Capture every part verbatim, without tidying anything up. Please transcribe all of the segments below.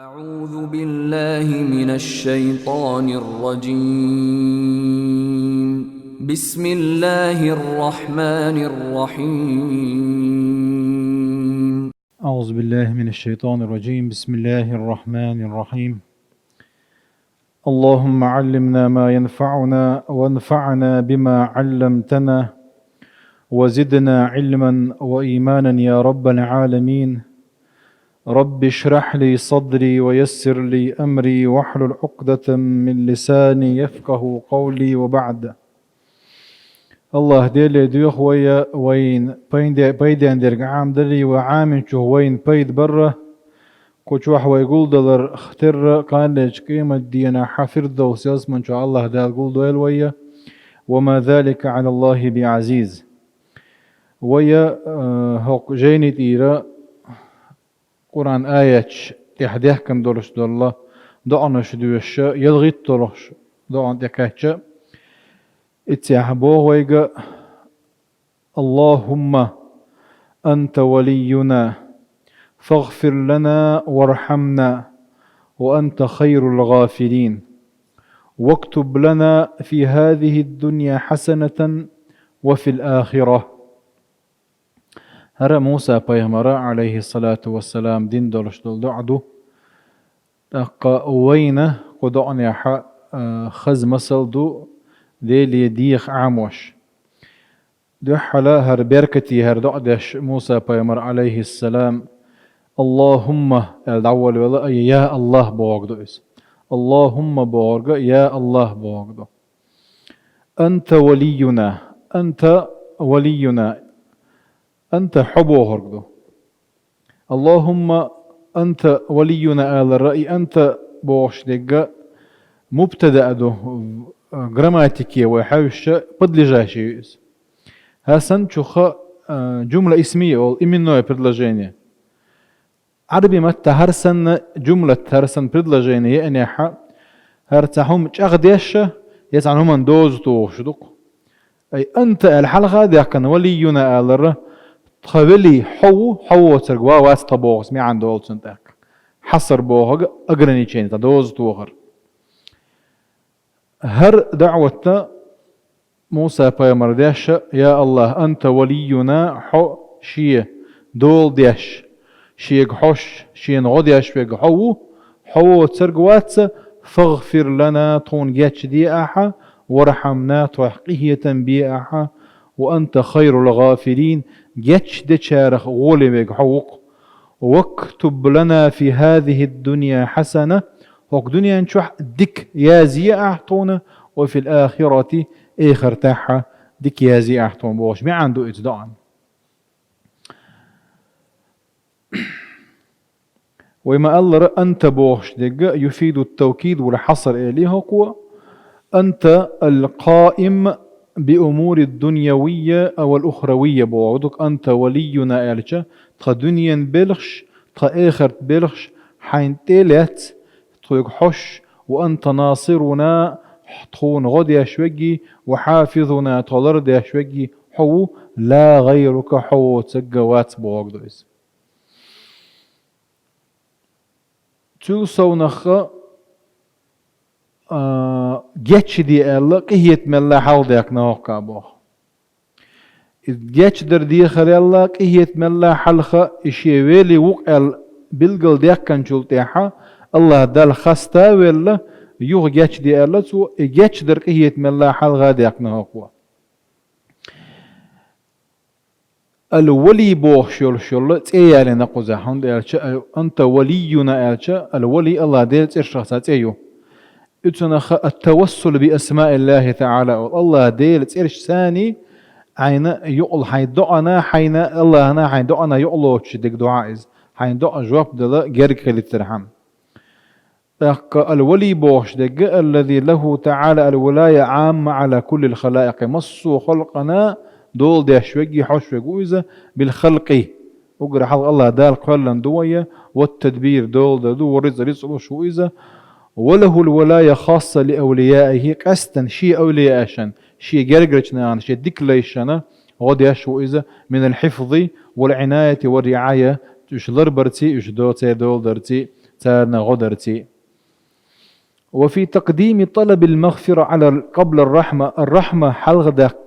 أعوذ بالله من الشيطان الرجيم. بسم الله الرحمن الرحيم. أعوذ بالله من الشيطان الرجيم. بسم الله الرحمن الرحيم. اللهم علمنا ما ينفعنا وانفعنا بما علمتنا وزدنا علما وإيمانا يا رب العالمين. رب اشرح لي صدري ويسر لي أمري واحلل عقدة من لساني يفقهوا قولي وبعد. АллахӀ Деле доьху вай, вайна пайде-, пайден дерг Ӏамадалар, вай Ӏаминчух вайна пайда бар, кху чохь вай гулдалар терра, кхана лечу къематдийнахь Фирдовс ялсамани чохь АллахӀ Дала гулдойла вай. وما ذلك على الله بعزيز. Вай, э, хӀокху жайни тӀера Къуръан аяташ тӀехь дехкина долуш долу доӀанаш доьшуш, ялхитталгӀачу доӀана тӀекхаьчча, и цехь боху вайга: اللهم أنت ولينا فاغفر لنا وارحمنا وأنت خير الغافرين واكتب لنا في هذه الدنيا حسنة وفي الآخرة. ХӀара Муса пайхамара, Ӏалайхиссалату вассалам, дина долуш долу доӀа ду. ТӀаккха вайна кху доӀанехь, а, хаза масал ду Деле деха Ӏамош. Дуьххьара хӀара беркате хӀара доӀа деш Муса пайхамар, Ӏалайхиссалам, «Аллахумма» аьлла дӀаволавелла, ай, «Я АллахӀ» бохург ду иза. «Аллахумма» бохург «Я АллахӀ» бохург ду. «Анта валийюна, анта валийюна». «Анта» хьо бохург ду. «Аллахумма анта валийюна» алара, и «анта» бохуш дерг мубтада а ду, грамматике вай хьаьвсича, подлежащее ю иза. ХӀара санна чуха, а, жумла исмия олу, именное предложение. Ӏараби матта хӀара санна жумлат, хӀара санна предложение еанехь, хӀара цхьа хӀума чӀагӀдеш, я цхьана хӀуманна доза тухуш ду-кх. Ай, «анта» аьлла хьалха а даьккхина, «валийюна» алара, тхан вели хьо ву, хьо воцург ван вац тхан боху маьӀна долу цунна тӀаккха. Хьаср бохург ограничение, тхан доза тохар. ХӀара даӀват Муса пайхамар деш: «Я АллахӀ, анта валийюна», хьо шен дола деш, шега хьош, шена гӀо деш верг хьо ву, хьо воцург вац, «фагъфир лана», тхуна гечде ахьа, «вархьамна», тхох къинхетам бе ахьа, «ва анта хайрул гӀафирин», гечдечарах гӀоле верг хьо ву-кх. «Вактуб лана фи хӀазихи ддунья хьасана», хӀокху дуьнен чохь дика язъе ахьа тхуна, «ва фил ахирати», эхартахь дика язъе ахьа тхуна бохуш маьӀна ду иза доӀан. Вай ма-аллара, «анта» бохуш дерг «юфиду ттавкид вал хьаср» эли хӀокхо. «Анта алкъаим би умури ддуньявийя вал ухравийя» бохург ду-кх. «Анта валийюна» аьлча, тхан дуьнен белхаш, тхан эхарт белхаш хьайна тӀе а лаьцна, тхоьга хьош, «ва анта насируна», тхуна гӀо деш верг, «ва хьафизуна», тхо лардеш верг хьо ву, «ла гӀайрука», хьо воцург вац бохург ду иза. Цул совнаха, а, гечде аьлла, къинхетамелла хьалха даьккхина хӀокху а боху. И гечдар дехарелла, къинхетамелла хьалха и шен вели ву-кх аьлла билгалдаьккхинчул тӀаьхьа, АллахӀ Далла хаста а велла, юха гечде аьлла цо, и гечдар къинхетамелла хьалха а даьккхина хӀокхо. Ал-Вали бохуш йолуш йолу цӀе ялийна кхузахь, хӀунда аьлча, «Анта валийюна» аьлча, Ал-Вали АллахӀ Делан цӀерашах цхьа цӀе ю. Оцунах ат-тавассул би асмаиллахӀи таӀала, АллахӀ Делан цӀерашца хьайна юкъал хьайн доӀана, хьайна, АллахӀана хьайн доӀана юкъалоцуш дерг ду хьан иза, хьайн доӀа жоп дала герга хилийтархьама. ТӀаккха Ал-Вали бохуш дерг, аллази лахӀу таӀала ал-вилая Ӏамма Ӏала куллил халаикъи, массо а халкъана дола деш верг, хьош верг ву иза, бил халкъи, уггар хьалха АллахӀ Дала кхоьллина ду вай, ват тадбир, дола дар ду, ва ризкъ, ризкъ луш ву иза, ва лахӀул вилая хасса ли авлияихӀи, къаьстина шен авлияашна, шен гергарчу нахана, шен дика лайшна гӀо деш ву иза, минал хьифзи вал Ӏинаяти ва риӀая, уьш ларбарций, уьш до-, церан дола дарций, царна гӀо дарций. وفي تقديم طلب المغفرة على قبل الرحمة, الرحمة хьалха даккха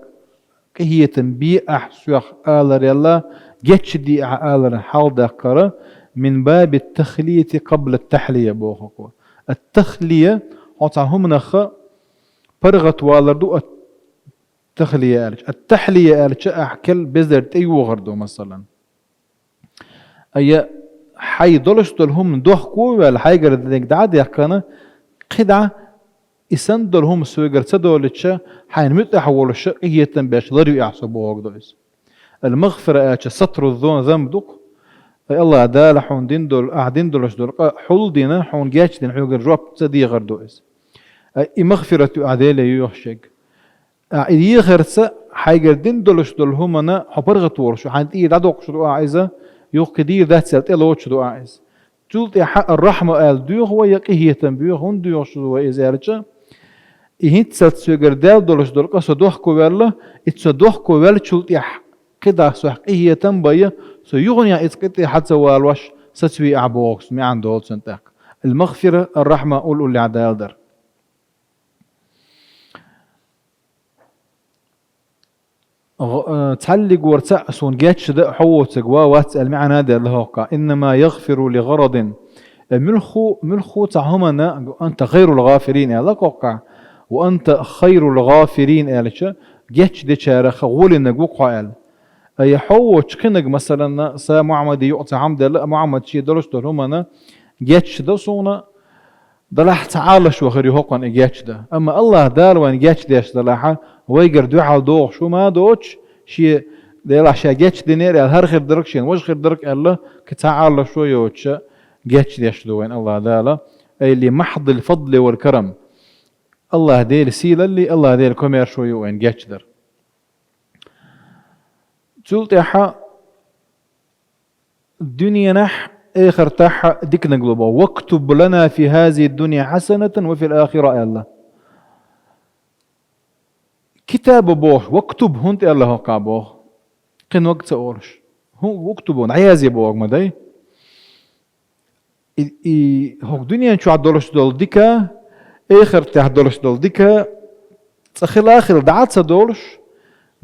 къинхетам бе ахь соьх аларал, гечде ахь аларал хьалха даккхар, من باب التخلية قبل التحلية боху. التخلية, хьо цхьа хӀуманах паргӀатвалар ду التخلية аьлча. التحلية аьлча ахь керла безар тӀейохар ду, масалан. Ай, хьай долуш долу хӀума дохко а ваьлла, хьайгара дерг дӀа а даьккхина, кхидӀа и санна долу хӀума соьгара ца долуьйтуш, хьайна муьтӀахь волуш къинхетам беш ларъю ахь со бохург ду иза. المغفرة аьлча ستر الذنب ду-кх. Ай, АллахӀ Дала хьуна дина долу, ахь дина долуш долу къа хьулдина, хьуна гечдина, хьоьгара жоп ца дехар ду иза. Ай, и магфират ю ахь Деле йоьхуш ерг. Ахь и дехарца хьайгара дина долуш долу хӀуманна хьо паргӀатволуш ву, хьайна тӀера дӀадоккхуш ду ахь иза, юха кхин дийр дац аьлла тӀелоцуш ду ахь иза. Цул тӀаьхьа ар-рахьма аьлла доьху вай, я къинхетам боьху, хӀунда доьхуш ду вай иза аьлча, и хӀинццалц соьгара даьлла долуш долу къа со дохко ваьлла, и со дохко ваьллачул тӀаьхьа кхидӀа сох къинхетам бай, со юханехьа иза кхин тӀе хьа ца валош сацаве ахь бохург маьӀна долу цуьнан тӀаккха. Ал-магфира, ар-рахьма уллехь Дала дар. ГӀ-, э, цхьаллигора цхьаъ суна гечдо хьо воцург ва вац аьлла маьӀна делла хӀокху. إنما يغفر لغرض. Э, муьлхха, муьлхха цхьа хӀуманна, وأنت خير الغافرين аьлла хӀокху. وأنت خير الغافرين аьлча, гечдечарах гӀолинарг ву-кх хьо аьлла. Ай, хьо воцуш кхиниг, масалан, са Мухьаммаде юкъа цхьа хӀума делла, Мухьаммад шен долуш долу хӀуманна гечдо суна, делахь цхьа Ӏалашо хир ю хӀокхунна и гечдан. Амма АллахӀ Дала вайна гечдеш делахь, вайгара дуьхьал догӀуш хӀума доцуш, шен, делахь ша гечдинера аьлла, хӀара хир дара-кх шена, важа хир дара-кх аьлла, кхин цхьа Ӏалашо йоцуш гечдеш ду вайна АллахӀ Дала. Ай, لمحض الفضل والكرم. АллахӀ Делан сийлаллий, АллахӀ Делан комаьршо ю вайна гечдар. Цул тӀаьхьа дуьненахь, эхартахь диканиг ло боху. واكتب لنا في هذه الدنيا حسنة وفي الآخرة аьлла. Китаба боху, واكتب хӀунда аьлла хӀокху боху. Кхин ваг ца олуш. ХӀун, اكتب, дӀаязъе боху ма дай. И, и хӀокху дуьнен чохь долуш долу дика, эхартехь долуш долу дика, цкъа хила а хила дӀа а ца долуш,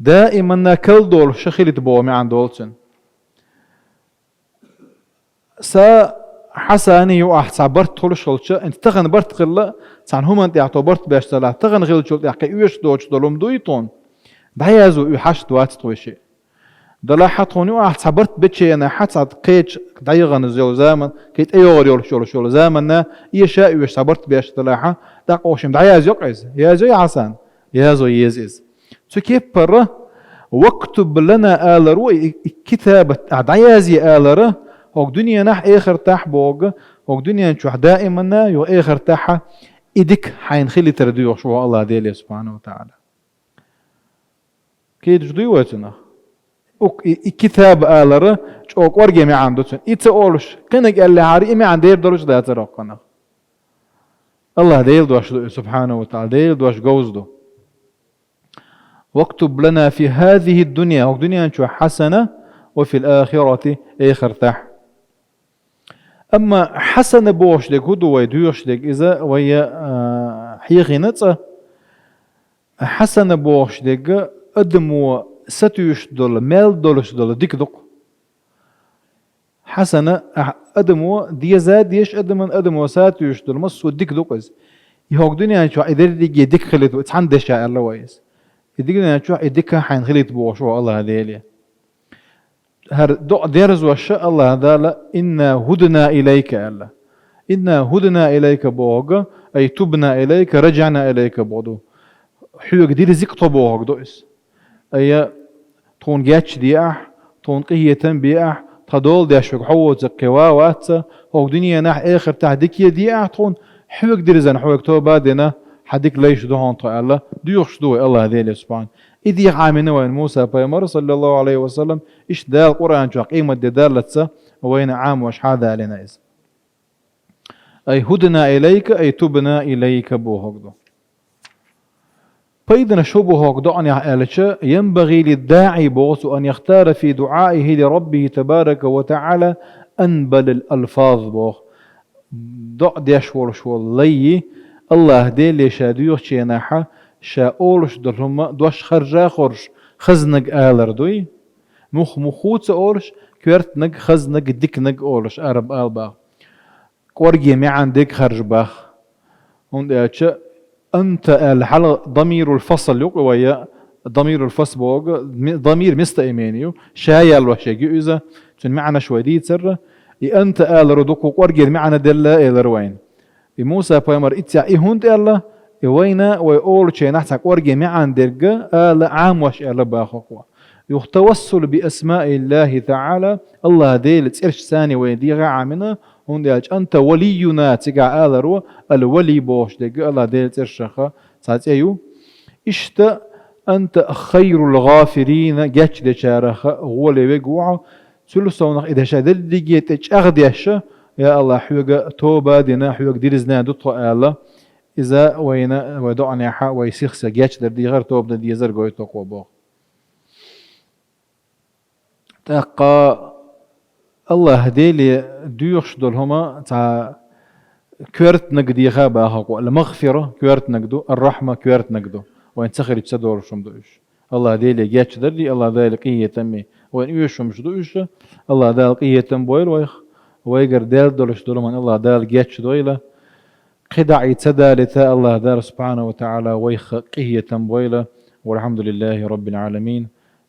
даиманна кал долуш ша хилийта боху маьӀна долу цуьнан. Са хьан санна ю ахь цхьа барт хуьлуш хилча, хӀинца тахана барт хилла, цхьана хӀуманна тӀехь тхо барт беш ца лахь, тахана хиллачул тӀехь кхин оьшуш доцуш долу хӀума дуй тхуна? ДӀаязо уьш, хьашт вац тхо шиъ. Делахь тхуна ю ахь цхьа барт бечу хенахь, цхьа кхечу дӀайогӀана йолу заман, кхин тӀейогӀур йолуш йолуш йолу заманна, эша а оьшуш цхьа барт беш делахь, тӀаккха оха шимма дӀаязйо-кх иза. Язйо я хьан санна? Язо еза иза. Цу кеппара واكتب لنا аларо, и, и китабат ахь дӀаязъе алара, хӀокху дуьненахь, эхартахь боху, хӀокху дуьнен чохь даиманна, юха эхартахь и дика хьайна хилийтар доьхуш ву АллахӀ Деле, субхьанаху ва тагӀала. Кхеташ дуй вай цунах? Ук-, и, и китаба алара чӀогӀа кӀорге маьӀна ду цуьнан. И ца олуш, кхиниг аьллехьара, и маьӀна дер долуш дацара хӀокхунах. АллахӀ Делан дош ду и, субхьанаху ва тагӀала, Делан дош говза ду. واكتب لنا في هذه الدنيا, хӀокху дуьнен чохь, حسنة وفي الآخرة, эхартахь. Амма хьасана бохуш дерг хӀун ду вай доьхуш дерг? Иза вай, а, хьехийна цкъа. Хьасана бохуш дерг адамо сатуьйсуш долу, мел долуш долу дика ду-кх. Хьасана, а, адамо деза а дезаш, адаман, адамо сатуьйсуш долу массо а дика ду-кх иза. И хӀокху дуьнен чохь и дерриге дика хилийта, цхьана деша аьлла вай иза. И дуьнен чохь и дика хьайна хилийта бохуш ву АллахӀ Деле. ХӀара доӀа дерзош АллахӀ Дала: «إنا هدنا إليك», аьлла. «إنا هدنا إليك» бохург, ай, «تبنا إليك», «رجعنا إليك» бохург ду. Хьоьга дирзиг тхо бохург ду иза. Ай, тхуна гечде ахь, тхуна къинхетам бе ахь, тхан дола деш верг хьо воцург кхин ва вац, хӀокху дуьненахь, эхартахь дика де ахь тхуна, хьоьга дирзина, хьоьга тоба а дина, хьан дика лайш ду хьуна тхо аьлла, доьхуш ду вай АллахӀ Деле субхьана. И дегӀ Ӏамийна вайна Муса пайхамар, саллаллаху Ӏалайхи ва саллам, иштта Дала Къуръан чохь къематде даллалц вайна Ӏамош хьадалийна иза. Ай «هدنا إليك», ай «تبنا إليك» бохург ду. Пайданаш хӀун бу хӀокху доӀанехь аьлча, «ينبغي للداعي» боху цо, «أن يختار في دعائه لربه تبارك وتعالى أنبل الألفاظ» боху. Доӏа деш волуш волу лай, Аллахь Деле ша доьхучу хенахь, ша олуш долу хӀума дош харжа а хоржуш, хазнаг алар дуй? Мух-мух хӀу ца олуш, коьртаниг, хазнаг, диканиг олуш, араб ала боху. КӀорге маьӀна дерг харжа боху. ХӀунда аьлча, анта аьлла хьала дамирул фасл ю-кх вай, я дамирул фасл боху, ми-, дамир местоимени ю, ша ялош ерг ю иза, цуьнан маьӀнаш вай дийцарра, и анта аларо дуккха кӀоргера маьӀна делла элира вайна. И Муса-пайхамар иццехь и хӀунда аьлла, и вайна вай олучу хенахь цхьа кӀорге маьӀна дерг ала Ӏамош аьлла боху-кх. Юха тавассул би асмаиллахи та'ала, Аллахь Делан цӀераш царна вай дегӀе Ӏамина, хӀунда аьлча анта валиюна цигахь аларо, ал-вали бохуш дерг Аллахь Делан цӀерашах цхьа цӀе ю. Иштта анта хайрул гӀафирина, гечдечарах гӀоле верг ву хьо, цул совнах и дерг дерриге тӀе чӀагӀдеш, я Аллахь, хьоьга тоба а дина, хьоьга дирзина ду тхо аьлла, иза вайна, вай доӀанехь, вай сих-сиха гечдар дехар, тоба дан дезар гойту-кх боху. ТӀаккха Аллахь Деле доьхуш долу хӀума цхьа коьртаниг деха боху-кх, ал-магфира коьртаниг ду, ар-рахьма коьртаниг ду. Вайн ца хилча ца долуш хӀума ду уьш. Аллахь Деле гечдарий, Аллахь Делан къинхетамий вайна оьшуш хӀумаш ду уьш. Аллахь Дала къинхетам бойла вайх, вайгара даьлла долуш долу хӀуманна Аллахь Дала гечдойла. КхидӀа и ца далийта Аллахь Дала субхьанаху ва таӀала вайх къинхетам бойла. Валхьамдулиллахи раббил Ӏаламин.